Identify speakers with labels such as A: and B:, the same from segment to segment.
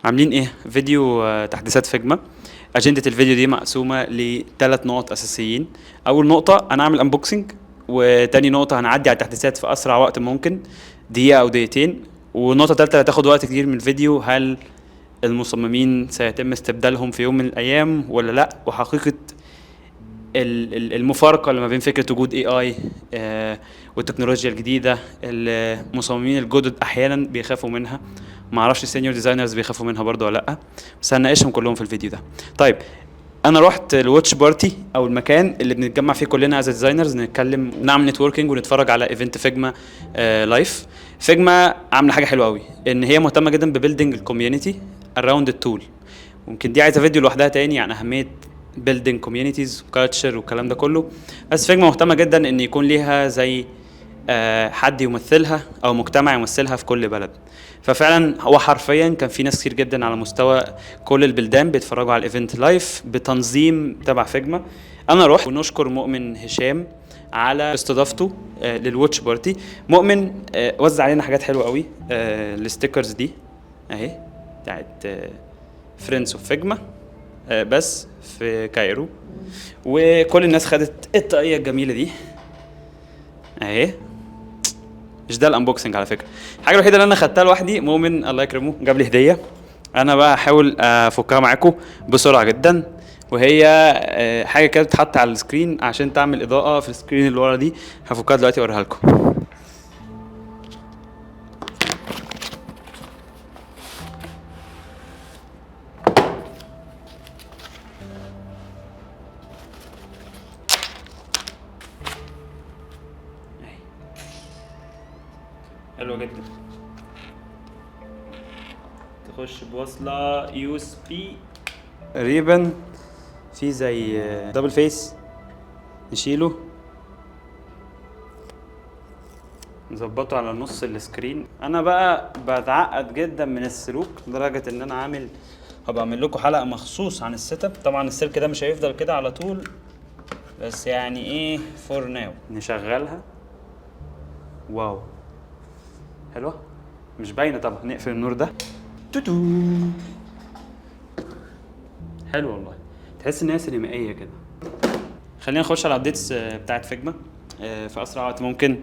A: عاملين ايه؟ فيديو تحديثات Figma. اجندة الفيديو دي مقسومة لثلاث نقط اساسيين. اول نقطة انا اعمل unboxing، وتاني نقطة هنعدي على التحديثات في اسرع وقت ممكن، دقيقة او دقيقتين، والنقطة الثالثة هتاخد وقت كتير من الفيديو، هل المصممين سيتم استبدالهم في يوم من الايام ولا لا، وحقيقة المفارقة اللي ما بين فكرة وجود AI والتكنولوجيا الجديدة اللي المصممين الجدد احيانا بيخافوا منها. ما اعرفش ال senior designers بيخافوا منها برضو ولا لا، بس هنناقشهم كلهم في الفيديو ده. طيب انا رحت ال watch party او المكان اللي بنتجمع فيه كلنا as designers، نتكلم نعمل networking ونتفرج على event Figma live. Figma عامله حاجة حلوة قوي، ان هي مهتمة جدا ب building ال community around ال tool. ممكن دي عايزه فيديو لوحدها تاني عن اهمية building communities و culture والكلام ده كله، بس Figma مهتمة جدا ان يكون ليها زي حد يمثلها او مجتمع يمثلها في كل بلد. ففعلا هو حرفيا كان في ناس كتير جدا على مستوى كل البلدان بيتفرجوا على ال event live بتنظيم تبع Figma. انا رحت، ونشكر مؤمن هشام على استضافته لل watch party. مؤمن وزع علينا حاجات حلوة قوي، ال stickers دي اهي بتاعت Friends of Figma بس في Cairo، وكل الناس خدت الطاقية الجميلة دي اهي. مش ده ال unboxing على فكرة. الحاجة الوحيدة اللي انا خدتها لوحدي، مؤمن الله يكرمه جاب لي هديه، انا بقى هحاول افكها معاكم بسرعة جدا، وهي حاجة كده بتتحط على ال screen عشان تعمل اضاءه في ال screen اللي ورا دي. هفكها دلوقتي واوريها لكم. حلوة جدا، تخش بوصلة USB تقريبا، في زي double face نشيله نظبطه على نص ال screen. انا بقى بتعقد جدا من السلوك لدرجة ان انا هبقى اعمل لكم حلقة مخصوص عن ال setup. طبعا السلك ده مش هيفضل كده على طول، بس يعني ايه for now نشغلها. wow حلوة، مش باينة طبعا. نقفل النور ده. توتو حلو والله، تحس ان هي سينمائية كده. خلينا نخش على ال updates بتاعت Figma في اسرع وقت ممكن.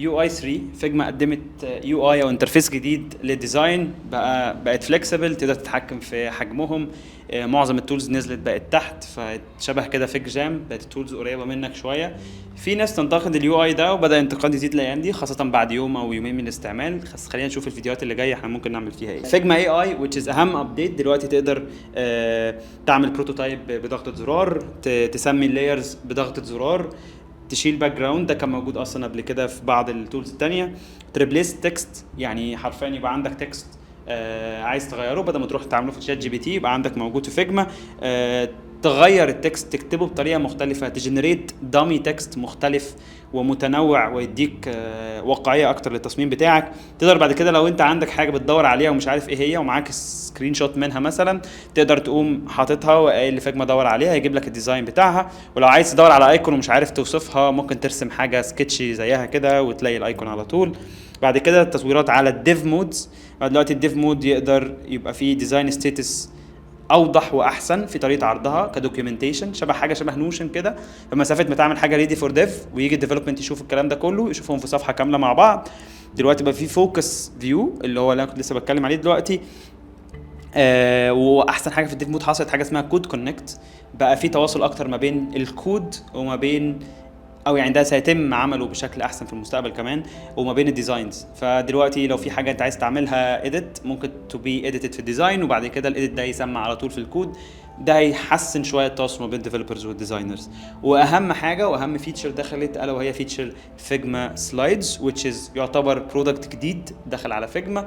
A: UI 3، Figma قدمت UI او interface جديد لل design، بقت flexible، تقدر تتحكم في حجمهم. معظم ال tools نزلت بقت تحت، فشبه كده FigJam، بقت ال tools قريبه منك شوية. في ناس تنتقد ال UI ده، وبدا انتقاد يزيد الايام دي، خاصة بعد يوم او يومين من الاستعمال. بس خلينا نشوف الفيديوهات اللي جاية احنا ممكن نعمل فيها ايه. Figma AI which is اهم update دلوقتي، تقدر تعمل prototype بضغطه زرار، تسمي ال layers بضغطه زرار، تشيل background، ده كان موجود اصلا قبل كده في بعض ال tools التانية. ت replace text، يعني حرفيا يبقى عندك text عايز تغيره، بدل ما تروح تعمله في ChatGPT يبقى عندك موجود في Figma. تغير ال text، تكتبه بطريقة مختلفة، ت generate dummy text مختلف ومتنوع ويديك واقعية اكتر للتصميم بتاعك. تقدر بعد كده لو انت عندك حاجة بتدور عليها ومش عارف ايه هي ومعاك screenshot منها مثلا، تقدر تقوم حاططها وقايل ل Figma دور عليها، يجيب لك ال design بتاعها. ولو عايز تدور على icon ومش عارف توصفها، ممكن ترسم حاجة سكتشي زيها كده وتلاقي ال icon على طول. بعد كده التطويرات على ال dev modes، بعد دلوقتي ال dev mode يقدر يبقى فيه design status اوضح واحسن في طريقه عرضها ك documentation، شبه حاجة شبه Notion كده. فمسافه ما تعمل حاجة ready for dev ويجي ال development يشوف الكلام ده كله، يشوفهم في صفحة كاملة مع بعض. دلوقتي بقى في focus view اللي هو اللي انا كنت لسه بتكلم عليه دلوقتي. واحسن حاجة في ال dev mode حصلت حاجة اسمها code connect، بقى في تواصل اكتر ما بين الكود وما بين، او يعني ده سيتم عمله بشكل احسن في المستقبل كمان، وما بين ال designs. فدلوقتي لو في حاجة انت عايز تعملها edit، ممكن to be edited في ال design، وبعد كده ال edit ده يسمع على طول في الكود. ده هيحسن شوية التواصل ما بين ال developers وال designers. واهم حاجة واهم feature دخلت الا وهي feature Figma Slides، which is يعتبر product جديد دخل على Figma،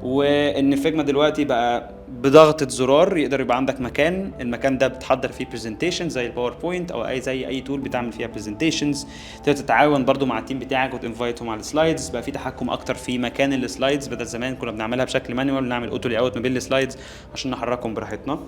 A: وان Figma دلوقتي بقى بضغطه زرار يقدر يبقى عندك مكان، المكان ده بتحضر فيه presentation زي ال PowerPoint او اي زي اي tool بتعمل فيها presentations. تقدر تتعاون برضو مع ال team بتاعك وت invite هم على ال slides. بقى في تحكم اكتر في مكان ال slides، بدل زمان كنا بنعملها بشكل manual، نعمل auto layout ما بين ال slides عشان نحركهم براحتنا.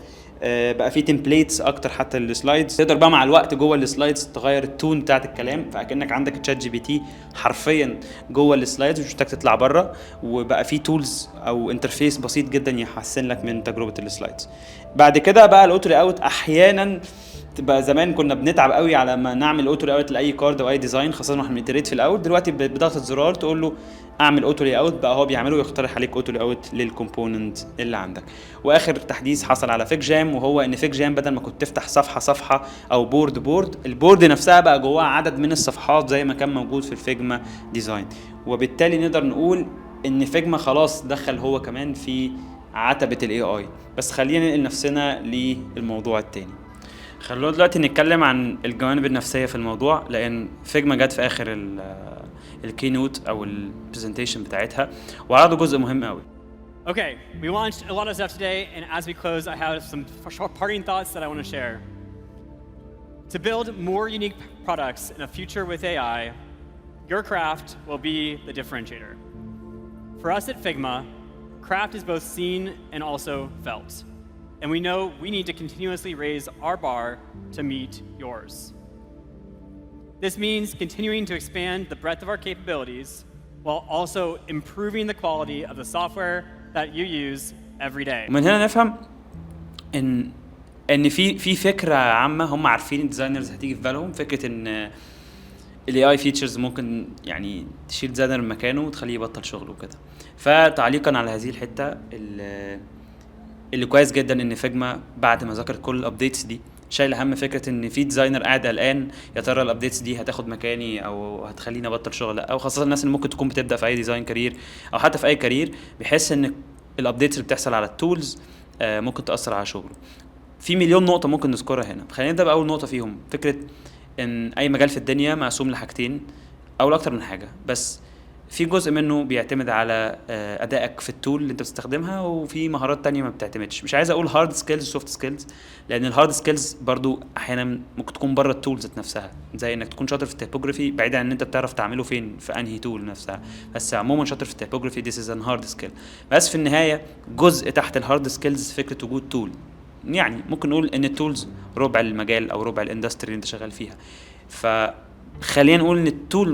A: بقى بقى في templates اكتر حتى لل slides. تقدر بقى مع الوقت جوه ال slides تغير ال tone بتاعت الكلام، فاكنك عندك ChatGPT حرفيا جوه ال slides، مش محتاج تطلع بره. وبقى في tools او interface بسيط جدا يحسن لك من تجربه ال slides. بعد كده بقى ال auto layout، احيانا تبقى زمان كنا بنتعب قوي على ما نعمل auto layout لاي card او اي design، خاصة واحنا بن iterate في الاول. دلوقتي بضغطه زرار تقول له اعمل auto layout، بقى هو بيعمله ويقترح عليك auto layout لل component اللي عندك. واخر تحديث حصل على FigJam، وهو ان FigJam بدل ما كنت تفتح صفحة صفحة او board board، ال board نفسها بقى جواها عدد من الصفحات زي ما كان موجود في ال Figma design. وبالتالي نقدر نقول ان Figma خلاص دخل هو كمان في عتبة ال AI. بس خلينا ننقل نفسنا للموضوع التاني. خلونا دلوقتي نتكلم عن الجوانب النفسية في الموضوع، لأن Figma جت في آخر ال keynote أو ال presentation بتاعتها وعرضوا جزء مهم قوي.
B: Okay, we launched a lot of stuff today, and as we close, I have some short parting thoughts that I want to share. To build more unique products in a future with AI, your craft will be the differentiator. For us at Figma, craft is both seen and also felt. And we know we need to continuously raise our bar to meet yours. This means continuing to expand the breadth of our capabilities while also improving the quality of the software that you use every day.
A: ومن هنا نفهم ان في فكرة عامة هم عارفين ال designers هتيجي في بالهم، فكرة ان ال AI features ممكن يعني تشيل designer من مكانه وتخليه يبطل شغله وكده. فتعليقا على هذه الحتة، اللي كويس جدا ان Figma بعد ما ذكرت كل ال updates دي شايل هم فكرة ان في designer قاعد قلقان، يا ترى ال updates دي هتاخد مكاني او هتخليني ابطل شغل، او خاصة الناس اللي ممكن تكون بتبدا في اي design career او حتى في اي career، بيحس ان ال updates اللي بتحصل على ال tools ممكن تاثر على شغله. في مليون نقطة ممكن نذكرها هنا. خلينا نبدا باول نقطة فيهم، فكرة ان اي مجال في الدنيا مقسوم لحاجتين او لاكتر من حاجه، بس في جزء منه بيعتمد على ادائك في ال tool اللي انت بتستخدمها، وفي مهارات تانية ما بتعتمدش. مش عايز اقول hard skills و soft skills، لان ال hard skills برضو احيانا ممكن تكون بره ال tools نفسها، زي انك تكون شاطر في ال typography بعيد عن ان انت بتعرف تعمله فين في انهي tool نفسها، بس عموما شاطر في ال typography، this is an hard skill. بس في النهاية جزء تحت ال hard skills فكرة وجود tool. يعني ممكن نقول ان ال tools ربع المجال او ربع ال industry اللي انت شغال فيها. فخلينا نقول ان ال tool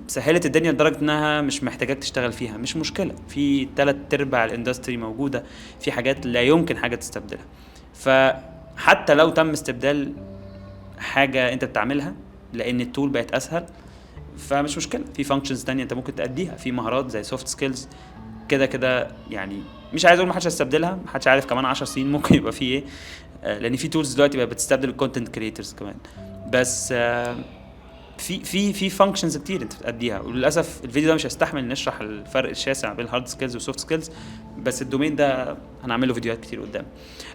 A: سهلت الدنيا لدرجة انها مش محتاجاك تشتغل فيها، مش مشكله، في تلات ارباع ال industry موجوده، في حاجات لا يمكن حاجة تستبدلها. فحتى لو تم استبدال حاجة انت بتعملها لان ال tool بقت اسهل، فمش مشكله، في functions تانية انت ممكن تأديها، في مهارات زي soft skills كده كده. يعني مش عايز اقول ما حدش هيستبدلها، ما حدش عارف كمان 10 سنين ممكن يبقى في ايه، لان في tools دلوقتي بقت بتستبدل ال content creators كمان. بس في functions كتير انت بتأديها. وللاسف الفيديو ده مش هيستحمل نشرح الفرق الشاسع بين ال hard skills وال soft skills، بس ال domain ده هنعمل له فيديوهات كتير قدام.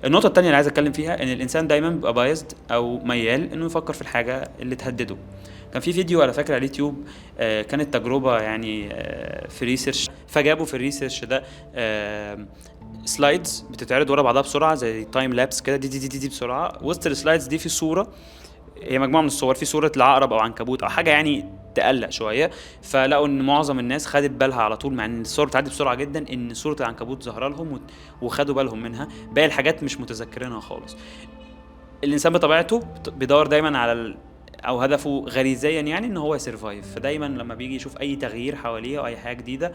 A: النقطة الثانية اللي عايز اتكلم فيها ان الانسان دايما بيبقى biased او ميال انه يفكر في الحاجة اللي تهدده. كان في فيديو على فكرة على اليوتيوب، كانت تجربه يعني في research، فجابوا في ال research ده slides بتتعرض ورا بعضها بسرعة زي time lapse كده، دي دي دي, دي, دي بسرعه. وسط ال slides دي في صوره، هي مجموعة من الصور، في صوره لعقرب او عنكبوت او حاجة يعني تقلق شويه. فلقوا ان معظم الناس خدت بالها على طول، مع ان الصور بتعدي بسرعة جدا، ان صوره العنكبوت ظاهره لهم وخدوا بالهم منها. باقي الحاجات مش متذكرينها خالص. الانسان بطبيعته بيدور دايما على او هدفه غريزيا يعني ان هو ي survive، فدايما لما بيجي يشوف اي تغيير حواليه او اي حاجة جديدة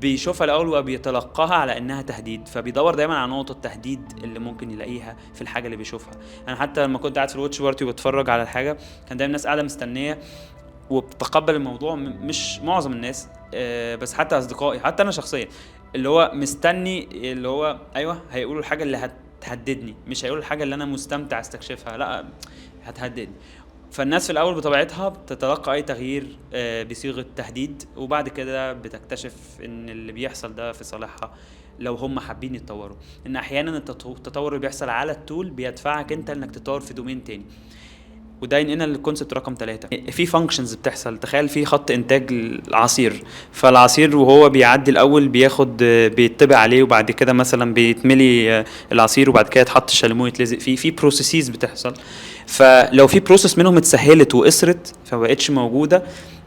A: بيشوفها الاول وبيتلقاها على انها تهديد، فبيدور دايما على نقطة التهديد اللي ممكن يلاقيها في الحاجة اللي بيشوفها. انا حتى لما كنت قاعد في ال watch party وبتفرج على الحاجة، كان دايما الناس قاعدة مستنيه وبتقبل الموضوع، مش معظم الناس، بس حتى اصدقائي، حتى انا شخصيا، اللي هو مستني اللي هو ايوه هيقولوا الحاجة اللي هتهددني، مش هيقولوا الحاجة اللي انا مستمتع استكشفها، لا هتهددني. فالناس في الاول بطبيعتها بتتلقى اي تغيير بصيغة تهديد، وبعد كده بتكتشف ان اللي بيحصل ده في صالحها لو هم حابين يتطوروا. ان احيانا التطور اللي بيحصل على ال tool بيدفعك انت انك تطور في domain تاني. وده ينقلنا لل concept رقم 3. في functions بتحصل، تخيل في خط انتاج العصير، فالعصير وهو بيعدي الاول بيتبع عليه، وبعد كده مثلا بيتملي العصير، وبعد كده يتحط الشاليمو يتلزق فيه. في processes بتحصل، فلو في process منهم اتسهلت وقصرت فمبقتش موجودة،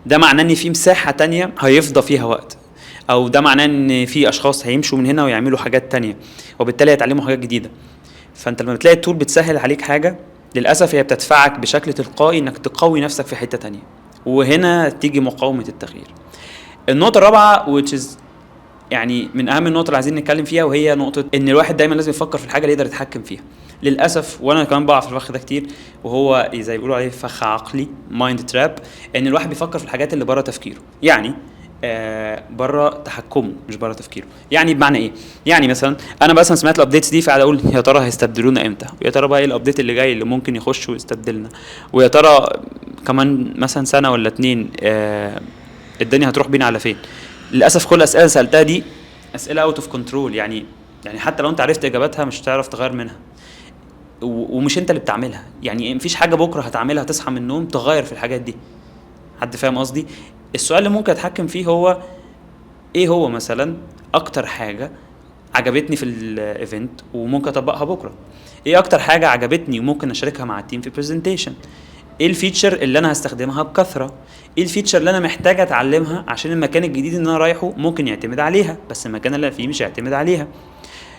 A: ده معناه ان في مساحة تانية هيفضى فيها وقت، او ده معناه ان في اشخاص هيمشوا من هنا ويعملوا حاجات تانية، وبالتالي هيتعلموا حاجات جديدة. فانت لما بتلاقي ال tool بتسهل عليك حاجه، للاسف هي بتدفعك بشكل تلقائي انك تقوي نفسك في حتة تانية، وهنا تيجي مقاومة التغيير. النقطة الرابعه، which is يعني من اهم النقط اللي عايزين نتكلم فيها، وهي نقطة ان الواحد دايما لازم يفكر في الحاجة اللي يقدر يتحكم فيها. للاسف وانا كمان بقع في الفخ ده كتير، وهو زي بيقولوا عليه فخ عقلي، mind trap، ان الواحد بيفكر في الحاجات اللي بره تفكيره، يعني بره تحكمه مش بره تفكيره. يعني بمعنى ايه؟ يعني مثلا انا مثلا سمعت ال updates دي، فقاعد اقول يا ترى هيستبدلونا امتى؟ ويا ترى بقى ايه ال update اللي جاي اللي ممكن يخش ويستبدلنا؟ ويا ترى كمان مثلا سنة ولا اتنين الدنيا هتروح بينا على فين؟ للاسف كل الاسئلة اللي سالتها دي اسئلة out of control، يعني حتى لو انت عرفت اجاباتها مش هتعرف تغير منها، ومش انت اللي بتعملها. يعني مفيش حاجة بكره هتعملها تصحى من النوم تغير في الحاجات دي. حد فاهم قصدي؟ السؤال اللي ممكن اتحكم فيه هو ايه؟ هو مثلا اكتر حاجة عجبتني في ال event وممكن اطبقها بكره؟ ايه اكتر حاجة عجبتني وممكن اشاركها مع ال team في presentation؟ ايه ال feature اللي انا هستخدمها بكثره؟ ايه ال feature اللي انا محتاج اتعلمها عشان المكان الجديد اللي انا رايحة ممكن يعتمد عليها، بس المكان اللي انا فيه مش هيعتمد عليها؟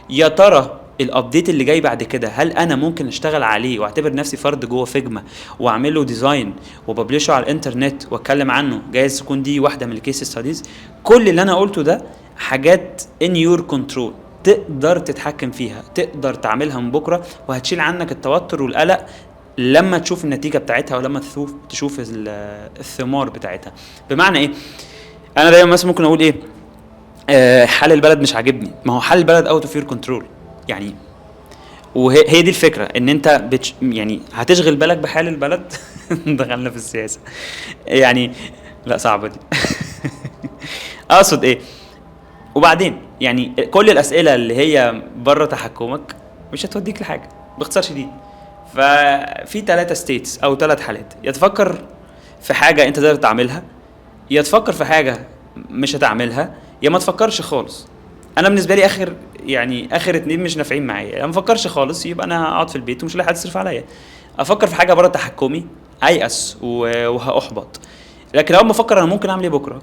A: يا ترى ال update اللي جاي بعد كده هل انا ممكن اشتغل عليه واعتبر نفسي فرد جوه Figma واعمل له design و publish ه على الانترنت واتكلم عنه؟ جايز تكون دي واحدة من ال case studies. كل اللي انا قلته ده حاجات in your control، تقدر تتحكم فيها، تقدر تعملها من بكره، وهتشيل عنك التوتر والقلق لما تشوف النتيجة بتاعتها ولما تشوف الثمار بتاعتها. بمعنى ايه؟ انا دايما مثلا ممكن اقول ايه؟ حال البلد مش عاجبني. ما هو حال البلد out of your control يعني، وهي دي الفكرة، ان انت يعني هتشغل بالك بحال البلد. دخلنا في السياسة يعني، لا صعبة دي. اقصد ايه؟ وبعدين يعني كل الاسئلة اللي هي بره تحكمك مش هتوديك لحاجة باختصار شديد. ففي 3 states او 3 حالات، يا تفكر في حاجة انت تقدر تعملها، يا تفكر في حاجة مش هتعملها، يا ما تفكرش خالص. انا بالنسبة لي اخر 2 مش نافعين معايا. انا ما افكرش خالص يبقى انا هقعد في البيت ومش لاقي حد يصرف عليا. افكر في حاجة بره تحكمي هيأس وهأحبط. لكن اول ما افكر انا ممكن اعمل ايه بكره،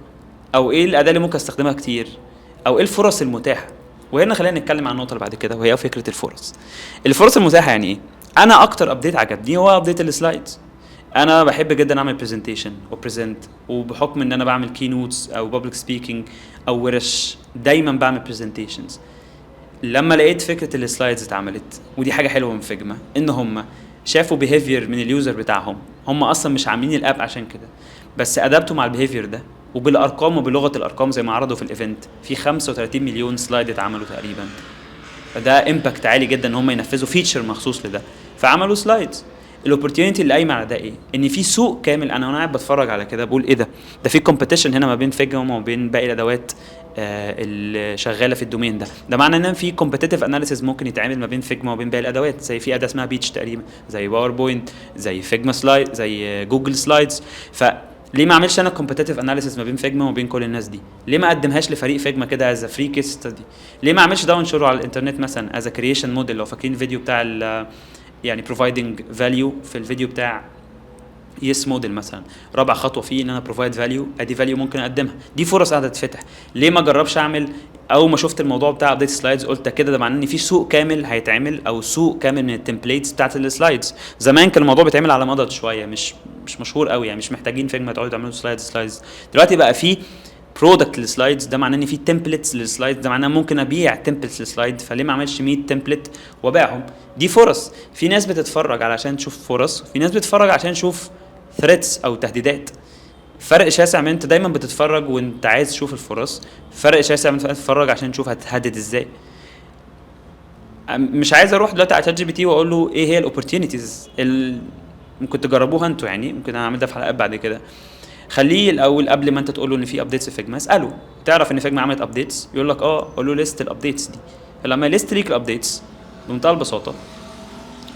A: او ايه الاداة اللي ممكن استخدمها كتير، او ايه الفرص المتاحة. وهنا خلينا نتكلم عن النقطة اللي بعد كده، وهي فكرة الفرص. الفرص المتاحة يعني ايه؟ انا اكتر update عجبني هو update ال slides. انا بحب جدا اعمل presentation و present، وبحكم ان انا بعمل keynotes او public speaking او ورش دايما بعمل presentations. لما لقيت فكرة ال slides اتعملت، ودي حاجة حلوة من Figma، ان هم شافوا behavior من ال user بتاعهم، هم اصلا مش عاملين ال app عشان كده، بس adapt وا مع ال behavior ده وبالارقام وبلغه الارقام زي ما عرضوا في ال event، في 35 مليون slide اتعملوا تقريبا. فده impact عالي جدا ان هم ينفذوا feature مخصوص لده، فعملوا slides. ال opportunity اللي قايمة على ده ايه؟ ان في سوق كامل. انا وانا قاعد بتفرج على كده بقول ايه ده؟ ده في competition هنا ما بين Figma وما بين باقي الادوات اللي شغالة في ال domain ده. ده معناه ان في competitive analysis ممكن يتعمل ما بين Figma وبين باقي الادوات، زي في اداه اسمها Beach تقريبا، زي PowerPoint، زي Figma slide، زي Google Slides. فليه ما اعملش انا competitive analysis ما بين Figma وما بين كل الناس دي؟ ليه ما اقدمهاش لفريق Figma كده as free case study؟ ليه ما اعملش ده وانشره على الانترنت مثلا as creation model؟ لو فاكرين الفيديو بتاع يعني providing value في الفيديو بتاع YES model مثلا، رابع خطوة فيه ان انا provide value، ادي value ممكن اقدمها. دي فرص قاعدة تتفتح. ليه ما اجربش اعمل؟ اول ما شفت الموضوع بتاع update slides قلت كده ده معناه ان في سوق كامل هيتعمل، او سوق كامل من ال templates بتاعت ال slides. زمان كان الموضوع بيتعمل على مضض شوية، مش مشهور قوي يعني، مش محتاجين Figma تقعدوا تعملوا slides. دلوقتي بقى في product لل slides، ده معناه ان في templates لل slides، ده معناه ممكن ابيع templates لل slide. فليه ما اعملش 100 template وابيعهم؟ دي فرص. في ناس بتتفرج علشان تشوف فرص، في ناس بتتفرج عشان تشوف threats او تهديدات. فرق شاسع من انت دايما بتتفرج وانت عايز تشوف الفرص، فرق شاسع من انت بتتفرج عشان تشوف هتهدد ازاي. مش عايز اروح دلوقتي على ChatGPT واقول له ايه هي ال opportunities اللي ممكن تجربوها انتوا، يعني ممكن انا اعمل ده في حلقات بعد كده. خليه الاول قبل ما انت تقول له ان في updates في Figma، اساله تعرف ان Figma عملت updates؟ يقول لك اه. قول له list ال updates دي. فلما list ليك ال updates بمنتهى البساطة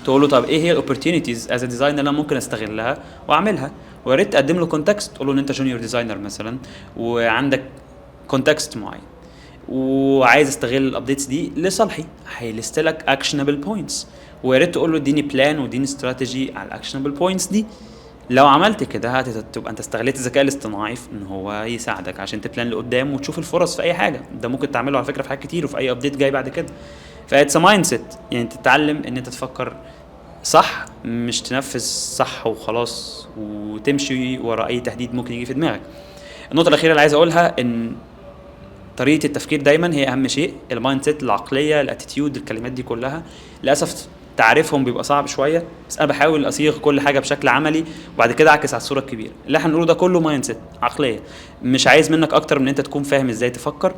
A: تقول له طب ايه هي ال opportunities as designer اللي انا ممكن استغلها واعملها، ويا ريت تقدم له context، تقول له ان انت junior designer مثلا وعندك context معين وعايز استغل ال updates دي لصالحي، هي list لك actionable points، ويا ريت تقول له اديني plan واديني استراتيجي على ال actionable points دي. لو عملت كده هتبقى انت استغليت الذكاء الاصطناعي في ان هو يساعدك عشان ت plan لقدام وتشوف الفرص في اي حاجة. ده ممكن تعمله على فكرة في حاجات كتير وفي اي update جاي بعد كده. ف it's mindset، يعني تتعلم ان انت تفكر صح، مش تنفذ صح وخلاص وتمشي ورا اي تهديد ممكن يجي في دماغك. النقطة الاخيرة اللي عايز اقولها ان طريقه التفكير دايما هي اهم شيء، ال mindset، العقليه، ال attitude، الكلمات دي كلها للاسف تعريفهم بيبقى صعب شويه، بس انا بحاول اصيغ كل حاجة بشكل عملي وبعد كده اعكس على الصورة الكبيره. اللي احنا بنقوله ده كله mindset، عقليه. مش عايز منك اكتر من انت تكون فاهم ازاي تفكر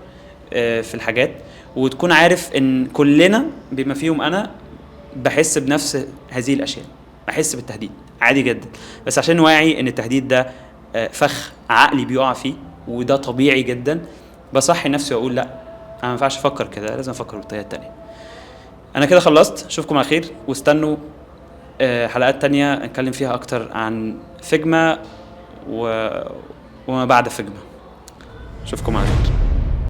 A: في الحاجات، وتكون عارف ان كلنا بما فيهم انا بحس بنفس هذه الاشياء، بحس بالتهديد عادي جدا، بس عشان واعي ان التهديد ده فخ عقلي بيقع فيه وده طبيعي جدا، بصحي نفسي واقول لا انا ما ينفعش افكر كده، لازم افكر بالطريقة التانية. انا كده خلصت، اشوفكم على خير واستنوا حلقات تانية نتكلم فيها اكتر عن Figma وما بعد Figma. اشوفكم على خير.